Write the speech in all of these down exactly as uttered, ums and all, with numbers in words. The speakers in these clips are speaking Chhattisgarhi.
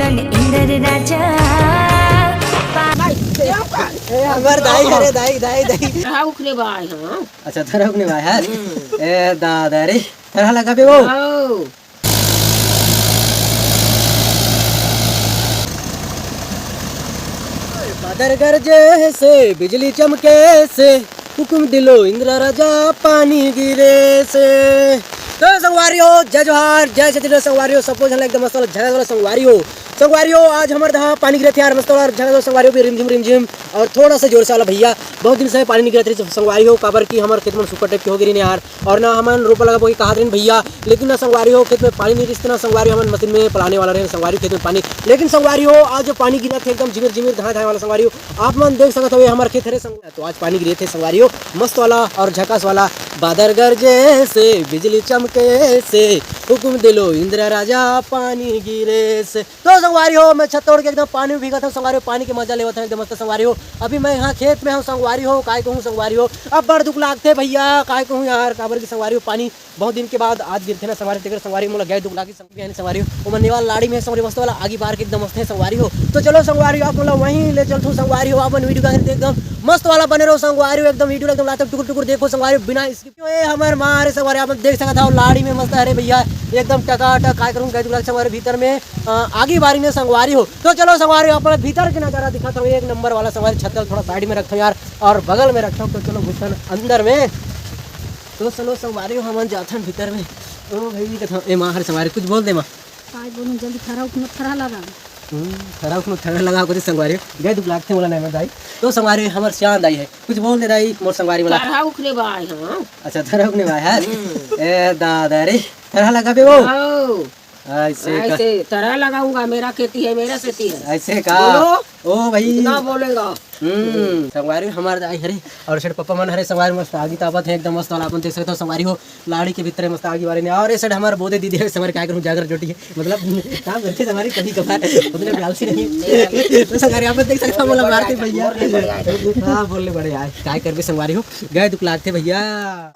इंद्र राजा। ए, हमर दाई हरे, दाई, दाई, दाई। हाँ, उखरे बाय, हाँ। अच्छा, थोड़ा उखरे बाय, हाँ। ए, दादा रे, थोड़ा लगा बे वो। आओ। बादर गरजे से, बिजली चमके से, हुकुम दिलो इंद्र राजा, पानी गिरे से। तो संगवारी हो, जय जोहार, जय छत्तीसगढ़ संगवारी हो, सबको झन एकदम मस्त वाला झगड़ा वाला संगवारी हो। संगवारी हो, आज हमर दहा पानी गिरत हे यार, मस्त वाला झगड़ा वाला संगवारी हो, भी रिमझिम रिमझिम और थोड़ा सा जोर से वाला भैया। बहुत दिन से पानी नहीं गिरत रही संगवारी हो, काबर कि हमर खेत में सूखा टाइप के हो गिरी ने यार, और ना हमन रोपा लगाबो कि कहा दिन भैया, लेकिन ना संगवारी हो, खेत में पानी नहीं रिस ना संगवारी हो, हमन मशीन में पलाने वाला रहे संगवारी हो, खेत में पानी। लेकिन संगवारी हो, आज जो पानी गिरत हे एकदम झिमिर झिमिर धाए धाए वाला संगवारी हो, आप मन देख सकत हवे हमर खेत हरे संग-, तो आज पानी गिरे थे संगवारी हो, मस्त वाला और झकास वाला। बादर गरजे से, बिजली चमके से, हुकुम दिलो इंद्र राजा, पानी गिरे से। तो संगवारी हो, मैं छत्ता ओढ़ के एकदम पानी में भीगत हूँ संगवारी हो, पानी के मजा लेवत हूँ एकदम मस्त संगवारी हो। अभी मैं यहाँ खेत में हूँ संगवारी हो, काय कहूँ संगवारी हो, अब बड़ दुख लागथे भैया, काय कहूँ यार, काबर की संगवारी हो, पानी बहुत दिन के बाद आज गिरथे ना संगवारी, तेकर संगवारी मोला गए दुख लागे संग भी आने संगवारी हो। ओमन नेवाल लाड़ी में संगवारी मस्त वाला आगी बार के एकदम मस्त है संगवारी हो। तो चलो संगवारी हो, आप मोला वहीं ले चलथो संगवारी हो, अपन वीडियो का एकदम मस्त वाला बने रहो संगवारी हो, एकदम वीडियो एकदम लास्ट तक टुकुर टुकुर देखो संगवारी हो, बिना skip। ए हमर माँ हरे संगवारी, आप देख सकत हो लाड़ी में मस्त हरे भैया, एकदम टकाटक काय करूँ गए दुख लागे संगवारी भीतर में, अ, आगी बारी में संगवारी हो। तो चलो संगवारी हो, अपन भीतर के नजारा दिखाता हूँ, एक नंबर वाला संगवारी, छत्ता ल थोड़ा साइड में रखता हूँ यार, और बगल में रखता हूँ। तो चलो घुसता हूँ अंदर में। तो चलो संगवारी हो, हमन जाथन भीतर में। ओ भाई, देखो, ए माँ हर संगवारी, कुछ बोल दे माँ। काय बोलूं, जल्दी थरा उखनो थरा लगा। हम्म, थरा उखनो थरा लगा, कुछ संगवारी हो। गए दुख लागथे मोला नहीं दाई। तो संगवारी हो, हमर सियान दाई है, कुछ बोल दे दाई, मोर संगवारी वाला। थरा उखरे बाय, हाँ। अच्छा, थरा उखरे बाय है। हम्म। ए दादा रे, थरा लगा बे वो। आओ। ऐसे का- ऐसे थरा लगाऊंगा, मेरा खेती है, मेरा खेती है। ऐसे का? बोलो। ओ भाई। कितना बोलेगा? हम्म, संगवारी हो हमर दाई हरे, और सेठ पप्पा मन हरे संगवारी, मस्त आगी तापत है एकदम मस्त वाला, अपन देख सकते हो संगवारी हो, लाड़ी के भीतर मस्त आगी बारे ने, और ये सेठ हमार बोदे दीदी है, संगवारी काय करूँ, जागर जोटी है, मतलब काम करके संगवारी कभी कभार उतने भी आलसी नहीं है। तो संगवारी आप देख सकते हो, मोला मारते भैया। हाँ, बोल ले बड़े यार, काय करबे संगवारी हो, गए दुख लागथे भैया।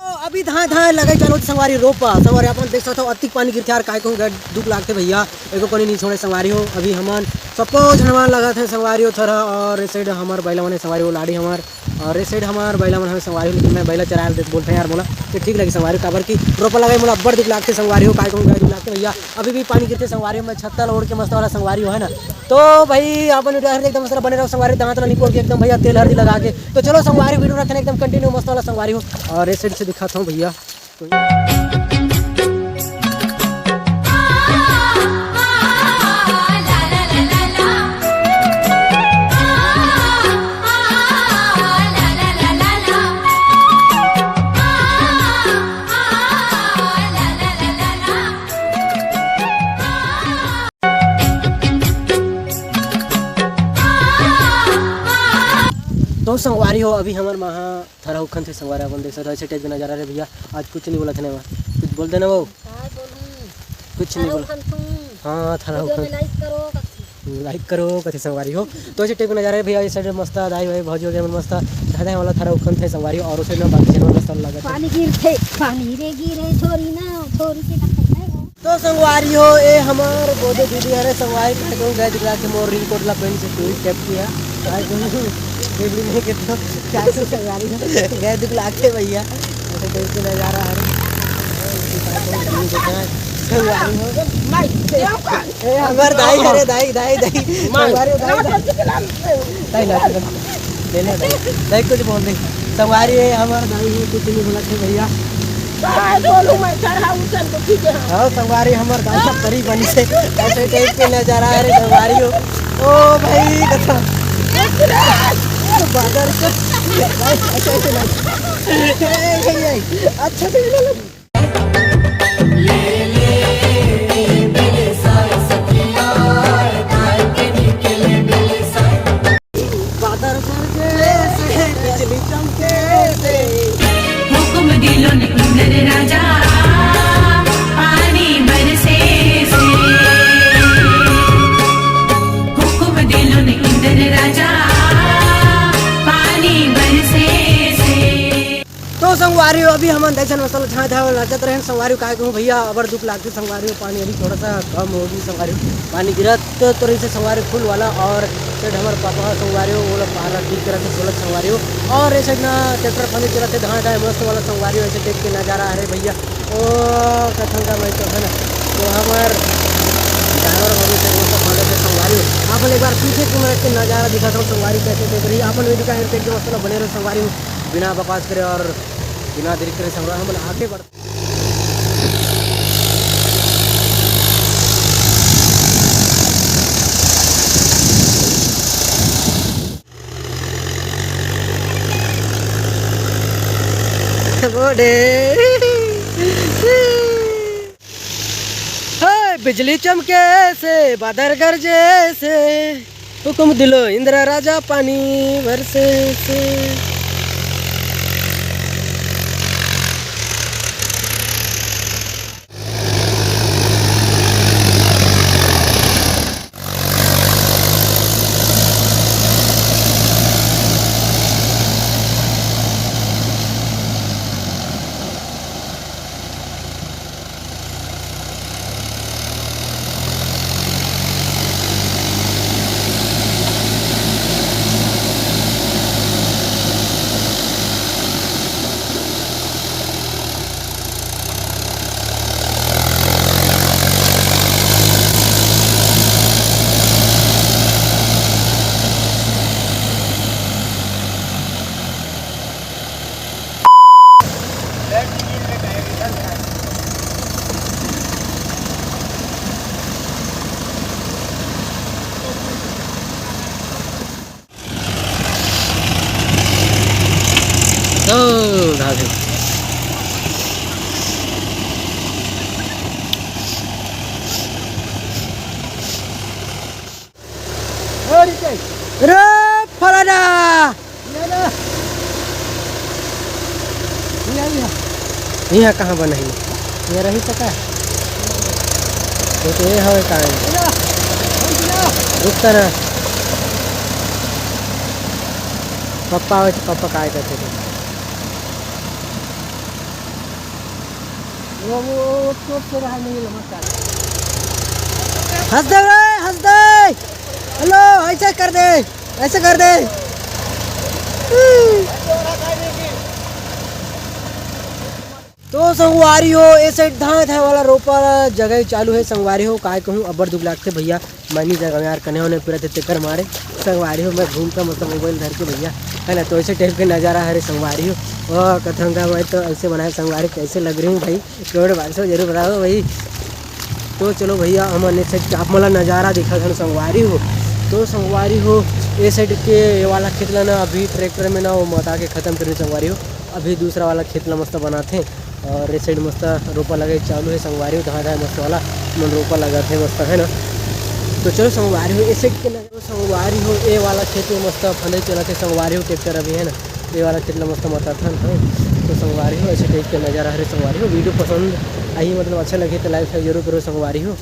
तो अभी धाए धाए लगे चलो संगवारी रोपा, संगवारी आप देख सकते हो, अतिक पानी गिरथे यार, काय कहूँ गए दुख लागथे भैया। एको कोनी नहीं छोड़े संगवारी हो। अभी हमन सप्पो झनवान लगत है संगवारी हो थरा, और इस साइड हमर बैला मन है संगवारी हो, लाड़ी हमर, और इस साइड हमर बैला मन है संगवारी हो, लेकिन मैं बैला चरायल देख बोलते हैं यार मोला, तो ठीक लगे संगवारी हो, काबर की रोपा लगाए मोला अब्बड़ दुख लागते संगवारी हो, काय कहूँ गए दुख लागते भैया। अभी भी पानी गिरते संगवारी हो, मैं छत्ता ल ओढ़ के मस्त वाला संगवारी हो, है ना। तो भाई अपन वीडियो हर एकदम मस्त बने रहो संगवारी, दांत ला निपोर के एकदम भैया तेल हरदी लगा के। तो चलो संगवारी वीडियो रखते हैं एकदम कंटिन्यू मस्त वाला संगवारी हो, और इस साइड से दिखाता हूँ भैया। तो संगवारी हो, अभी हमर माँ ह थरा उखन थे संगवारी, अपन देख सकते हो, ऐसे टाइप के नजारा रे भैया। आज कुछ नहीं बोला था ना, कुछ बोल देना वो। काय बोलूं? कुछ नहीं थरा बोला। उखन तुम। हाँ, थरा वीडियो उखन। में लाइक करो, कथी। लाइक करो, कथी संगवारी हो। तो ऐसे टाइप के नजारा रे भैया, इस साइड मस्त दाई भाई भौजी वगैरह मन मस्त धाधा वाला थरा उखन थे संगवारी हो, और उस साइड में बाकी जनवर मस्त लगा था। पानी गिर थे, पानी रे गिरे, छोरी ना, छोरी के ना। तो संगवारी हो, ए हमर बोदे दीदी हरे संगवारी, काय कहूँ गए दुख लाग के मोर रेनकोट ला पहन से कोई कैप किया। काय कहूँ, दीदी ने के तो क्या से संगवारी हो, गए दुख लाग के भैया। ऐसे टाइप के नजारा हरे। संगवारी हो। ए हमर दाई हरे, दाई, दाई, दाई। संगवारी हो, दाई, दाई। दाई, दाई, दाई। ले ले दाई। दाई कुछ बोल दे। संगवारी है, हमर दाई है, कुछ नहीं बोला थे भैया। काय बोलूं मैं, चढ़ा उतर तो ठीक है। हाँ, संगवारी हमर दाई सब तरी बनी से। ऐसे टाइप के नजारा है रे संगवारी हो। ओ भाई, कथा। बाजार के। दाई, ऐसे, ऐसे ना। ए, ए, ए, अच्छा से ले लो। बादर गरजे से, बिजली चमके से। हुकुम दिलो ने इंद्र राजा, पानी बरसे से। हुकुम दिलो ने इंद्र राजा, पानी बरसे से। तो संगवारी हो, अभी हम दइसन मसल झाँय धाय वाला नाचत रहेन संगवारी हो, काय कहूँ भैया, अबर दुख लागथे संगवारी हो, पानी अभी थोड़ा सा कम होगी संगवारी हो, पानी गिरत तो रहिसे संगवारी हो फुल वाला, और सेठ हमर पापा संगवारी हो, ओला पारा ठीक करत हे, बोलत संगवारी हो, और ऐसे ना ट्रैक्टर फंदे चलत हे, धाँय धाँय मस्त वाला संगवारी हो, ऐसे देख के नजारा हरे भैया, ओ कथन का मैं तो है ना, तो हमर ड्राइवर बाबू से मस्त फंदे थे संगवारी हो, आप एक बार पीछे के मैं के नजारा दिखाता हूँ संगवारी कैसे देख रही है, अपन वीडियो का एंड तक मस्त ना बने रहो संगवारी हो, बिना बकवास करे और बिना देरी करे संगवारी हो, हमन आगे बढ़ बोले। हे, बिजली चमके से, बादर गरजे से, हुकुम दिलो इंद्र राजा पानी बरसे से। ओ, धागे। अरे फलाना, इहाँ कहाँ बना हे? ये रही सका। ये तो ये हवे का है? रुक ना। पप्पा आवे तो पप्पा काय करथे? वो, वो, वो चोट से रहा नहीं, नमस्कार। हंस दे रे, हंस दे। हेलो, ऐसे कर दे, ऐसे कर दे। तो संगवारी हो, ए साइड धान धान वाला रोपा जगह चालू है संगवारी हो। काय कहूँ, अब्बड़ दुख लागथे भैया, मैनी जगह यार कने होने पूरा ते तेकर मारे संगवारी हो। मैं घूमता मतलब मोबाइल धर के भैया, है ना, तो ऐसे टाइप के नज़ारा हरे संगवारी हो। ओ कथंगा मैं तो ऐसे बनाए संगवारी, कैसे लग रही हूँ भाई, कमेंट बॉक्स में जरूर बताओ भाई। तो चलो भैया, हम अन्य साइड के आप मला नज़ारा दिखा था संगवारी हो। तो संगवारी हो, ए साइड के ये वाला खेत ला ना अभी ट्रैक्टर में ना वो मता के ख़त्म करें संगवारी हो। अभी दूसरा वाला खेत ला मस्त बनाते हैं और ए साइड मस्त रोपा लगे चालू है संगवारी हो। धान धान मस्त वाला मन रोपा लगाते मस्त, है ना। तो चलो संगवारी हो, ए साइड के ना तो संगवारी हो, ए वाला खेत में मस्त फंदई चलत हे संगवारी हो, ट्रैक्टर अभी है ना, ए वाला खेत ला मस्त मताथन है। तो संगवारी हो, ऐसे टाइप के नज़ारा हरे संगवारी हो। वीडियो पसंद आई, मतलब अच्छा लगे तो लाइक शेयर जरूर करो संगवारी हो।